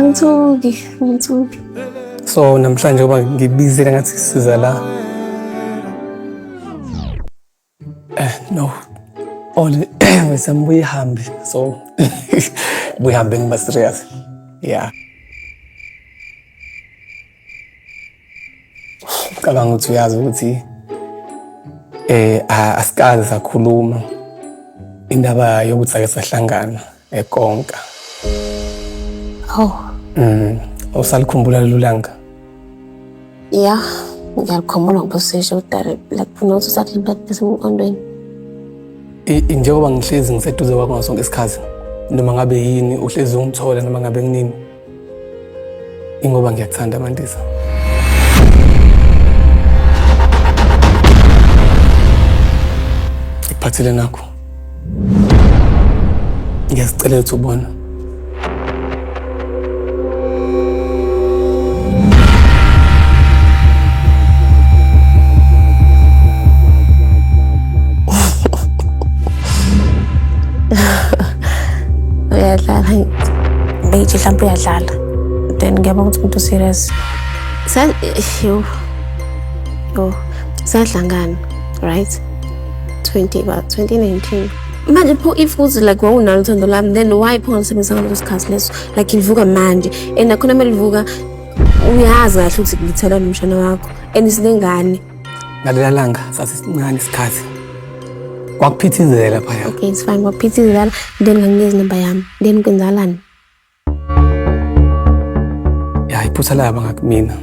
Angithuki, angithuki. So namhlanje ngoba ngibizile ngathi siza la. No. All wesam buye ihambe. So buye ihambe ngiba serious. Yeah. Cabanga ukuthi uyazi ukuthi asikaze sakhuluma indaba yokuthi ake sahlangana eKonka. Oh. Usalikhumbula lelo langa? Yeah, ngiyalikhumbula ngoba usisho udale like funa ukuthi usathi like emqondweni. Njengoba ngihlezi ngiseduze kwakho ngaso sonke isikhathi, noma ngabe yini uhlezi ungithola noma ngabe kunini. Ingoba ngiyakuthanda Mandisa. Ngikuphathele nakho. Ngiyazicela ukuthi ubone. Uyadlala. Beyithi mhlawumbe uyadlala. Then ngiyabona ukuthi umuntu serious. Sa yo. Yo. Sahlangana, right? 20 about 2019. Manje pho if uthi like wawunalo uthando lami, then why pho ngisebenzisa ngaleso sikhathi leso? Like livuka manje. And nakhona uma livuka uyazi kahle ukuthi ngithelwa nomshana wakho and sinengane. Ngalela langa sasisincane isikhathi. Kwakuphithizela phaya. Okay, it's fine. Kwakuphithizela, then nganginikeza inamba yami. Then kwenzakalani? Ya, iphutha laba ngakumina.